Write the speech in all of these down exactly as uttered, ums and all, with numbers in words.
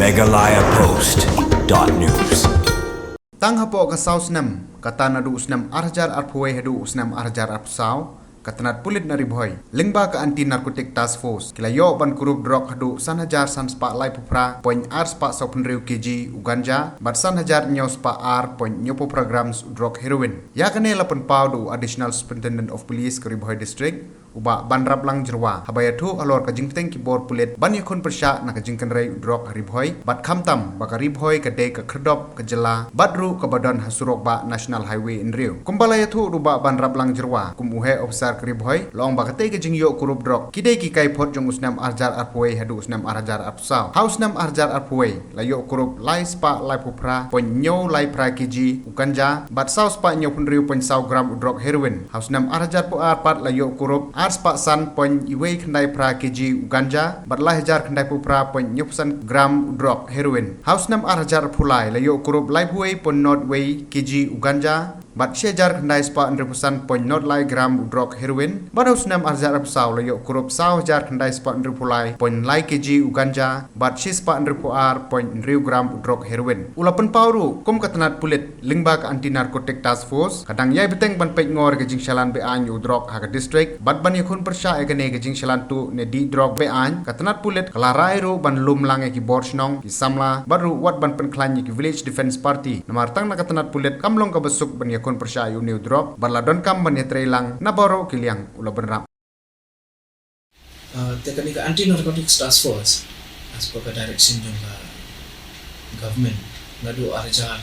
Meghalaya Post dot news. Tang hapoh ka saw snem, kata naduh u snem ar hajar arphew wei haduh u snem ar hajar arphew saw, ka tnat pulit na Ri Bhoi lyngba ka Anti Narcotic Task Force ki la ïoh ban kurup drok haduh san hajar san spah laiphew phra point ar spah saw phew hynriew kg u ganja bad san hajar hynñiew spah ar point hynñiew phew phra grams u drok heroin. Ïa kane la pynpaw da u Additional Superintendent of Police ka Ri Bhoi District, u Bah Banraplang Jyrwa, haba ïathuh halor ka jingpynteng ki bor pulit ban ïakhun pyrshah na ka jingkynrei u drok ha Ri Bhoi bad khamtam ba ka Ri Bhoi ka dei ka khyrdop ka jylla bad ruh kaba don ha surok bah National Highway hynriew. Kumba la ïathuh da u Bah Banraplang Jyrwa kum u Heh Ophisar ka Ri Bhoi, la ong ba katei ka jingïoh kurup drok ki dei ki kaiphod jong u snem ar hajar arphew wei haduh u snem ar hajar arphew saw. Ha u snem ar hajar arphew wei la ïoh kurup lai spah laiphew phra point hynñiew lai phra kg u ganja bad saw spah hynñiew phew hynriew point saw gram u drok heroin. Ha u snem ar hajar arphew ar pat la ïoh kurup ar spah san point wei khyndai phra kg u ganja bad lai hajar khyndai phew phra point hynñiew phew san gram u drok heroin. Ha u snem ar hajar arphew lai la ïoh kurup laiphew wei point nod wei kg u ganja bad shi hajar khyndai spah hynriew phew san point nod lai gram u drok heroin. Bad ha u snem ar hajar arphew saw la ïoh kurup saw hajar khyndai spah hynriew phew lai point lai kg u ganja bad shi spah hynriew phew ar point hynriew gram u drok heroin. U la pynpaw ruh kum ka tnat pulit lyngba ka Anti Narcotic Task Force ka dang ïai bteng ban peit ngor ïa ka jingshalan be-aiñ ïa u drok ha ka district bad ban ïakhun pyrshah ïa kane ka jingshalan tuh ne dih drok be-aiñ, ka tnat pulit ka la rai ruh ban lum lang ïa ki bor shnong, ki samla bad ruh wat ban pynkhlaiñ ïa ki Village Defence Party. Namar tang na ka tnat pulit kam long kaba suk ban ïakhun pyrshah ïa une u drok bad la donkam ban ïatrei lang na baroh ki liang, u la bynrap. Uh, te kane ka Anti Narcotics Task Force, as per ka direction jong ka government, naduh ar hajar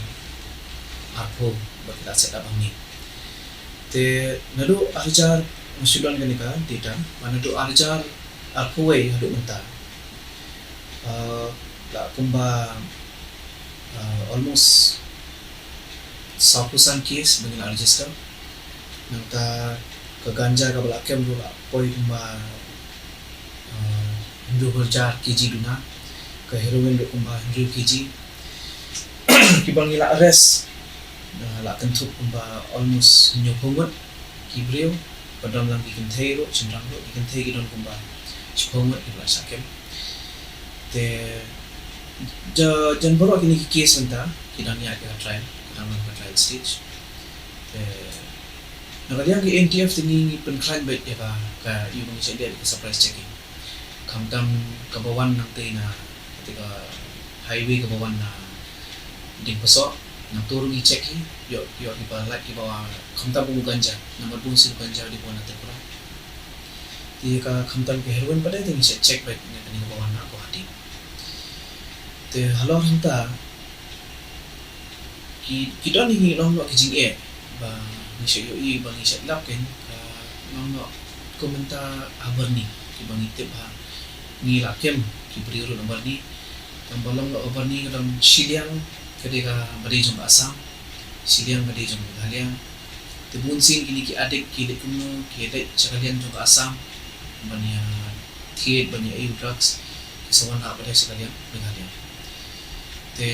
arphew ba ki la set up hangne. Te naduh ar hajar, nga shu don kane ka data, ba naduh ar hajar arphew wei haduh mynta, uh, la kumba, uh, almost sawphew san case ba ngi la register. Nangta ka ganja kaba la kem ruh la poi kumba, uh, hynriew hajar kg duna. Ka heroin ruh kumba hynriew kg. Kiba ngi la arrest, uh, la kynthup kumba almost hynñiewphew ngut ki briew, ba don lang ki kynthei ruh, shynrang ruh, ki kynthei ki don kumba shiphew ngut kiba la shah kem. Te ja-, jan baroh kine ki case mynta ki dang ïaid ha ka trial, ki dang long ha ka trial stage. Te na ka liang ka N T F te ngi, ngi pynkhlaiñ beit ïa ka, ka, ïa ba ngi shah dei ka surprise checking. Khamtam kaba wan nangtei na, kata ka highway kaba wan na Diengpasoh, nangta ruh ngi check hi, ïoh, ïoh kiba lait kiba, khamtam kum u ganja, namar bun sien u ganja dei ba wan na Tripura. Te ka khamtam ka heroin pat te ngi shah check beit na kane kaba wan na Guwahati. Te halor hangta ki, ki don hi ngi long noh ki jingeh ba ngi shah ïohi ba ngi shah lap kein ka long noh kum mynta ha Barni kiba ngi tip ba ngi la kem ki briew ruh na Barni. Tang ba long noh ha Barni ka don shiliang ka dei kaba dei jong ka Assam, shiliang ka dei jong Meghalaya. Te bun sien kine ki addict ki leit kumno, ki leit sha ka liang jong ka Assam ban ïa thied ban ïa ïoh drugs, ki sa wan hap pat sha ka liang Meghalaya. Te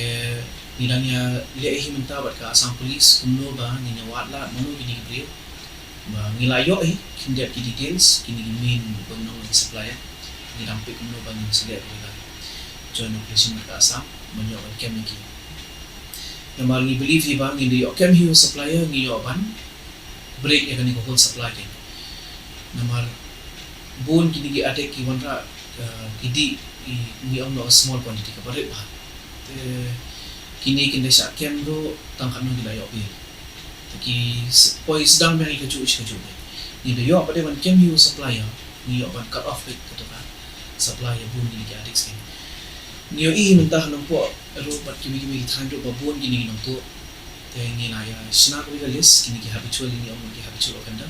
ngi dang ïa leh hi mynta bad ka Assam Police kumno ba ngin ïa wad lad mano kine ki briew. Ba ngi la ïoh hi khyndiat ki details, kine ki main ba ngi long ki supplier. Ngi dang peit kumno ba ngin sa leh ïa ka joint operation bad ka Assam ban ïoh ban kem ïa ki. Namar ngi believe hi ba ngin da ïoh kem hi u supplier, ngi ïoh ban break ïa kane ka whole supply chain. Namar bun kine ki addict ki wanrah, uh, ki dih, i, ngi ong noh small quantity kaba rit bha. Te kine kin da shah kem ruh tang katno ki la ïoh bill. Te ki s-, poi sdang biang ïa kajuh shi kajuh. Ngi da ïoh pat de ban kem hi u supplier, ngi ïoh ban cut off beit kato ka supply ïa bun kine ki addict sien. Ngi ïohi mynta ha Nongpoh ruh bad kiwei kiwei ki thaiñ ruh ba bun kine ki nongtuh. Te ngi la ïa shna kawei ka list kine ki habitual, ngi ong ki habitual offender.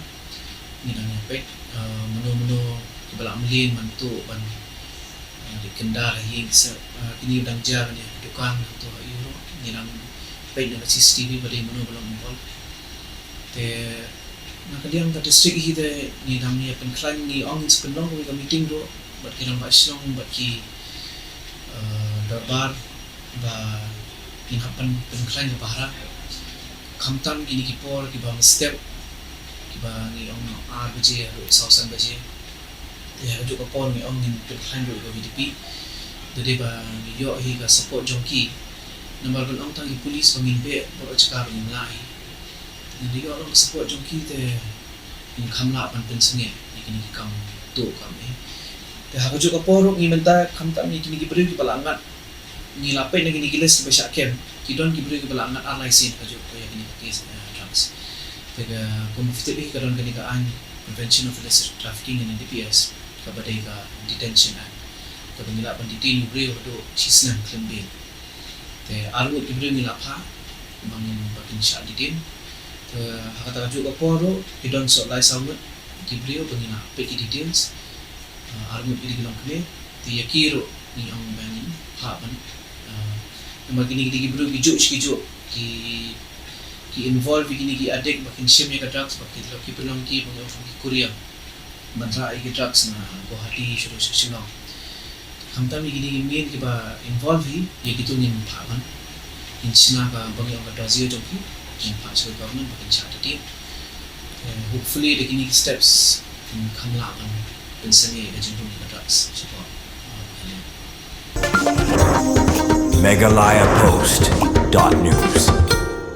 Ngi dang ïa peit, uh, mano mano kiba la mlien ban tuh ban, uh, leit kyndar ha ïing, se, uh, kine dang jia ban ïa dukan nangto ha ïing ruh. Ngi dang peit na ka C C T V ba dei mano ba long involved. Te na ka liang ka district hi te ngi dang ïa pynkhlaiñ, ngi ong ngin sa pynlong kawei ka meeting ruh bad ki rangbah shnong bad ki, eh, dorbar ba ngin hap pyn-, pynkhlaiñ ka pahara. Khamtam kine ki por kiba mynstep kiba ngi ong ar baje haduh saw san baje. Te ha kajuh ka por ngi ong ngin pynkhlaiñ ruh ïa ka V D P. Te dei ba ngi ïoh hi ka support jong ki. Namar ban ong tang ki police ba ngin beh bad ka jaka ba ngin lah hi. Ngi ïoh long ka support jong ki te ngin kham lah ban pynsangeh ïa kine ki kam tuh kam eh. Te ha kajuh ka por ruh ngi mynta khamtam ïa kine ki briew kiba la ngat, ngi la peit na kine ki list kiba shah kem, ki don ki briew kiba la ngat ar lai sien ha kajuh ka ïa kine ki case, eh, drugs. Te ka kum ba phi tip hi ka don kane ka aiñ Prevention of Illicit Trafficking in N D P S, kaba dei ka Detention Act, kaba ngi lah ban detain ïa u briew haduh shisnem khlem bail. Te ar ngut ki briew ngi la phah ba ngin, ba kin shah detain. Te ha kata kajuh ka por ruh ki don sawt lai saw ngut ki briew ba ngi la peit ki details. Ah, ar ngut ki dei ki longkmie. Te ïa ki ruh ngi ong ba ngin phah ban, ah, namar kine ki dei ki briew ki juh shi ki juh, ki, ki involve ïa kine ki addict ba kin shim ïa ka drugs, ba ki la ki pynlong ki ba ngi ong ki courier ban rah ïa ki drugs na Guwahati shaduh sha Shillong. Khamtam ïa kine ki mien kiba involve hi, ïa kito ngin phah ban, ngin shna ka ba ngi ong ka dossier jong ki, ngin phah sha ka government ba kin shah detain. Eh, hopefully da kine ki steps kin kham lah ban pynsangeh ïa ka jingrung ïa ka drugs shapoh, ah, Meghalaya. Meghalaya Post dot news.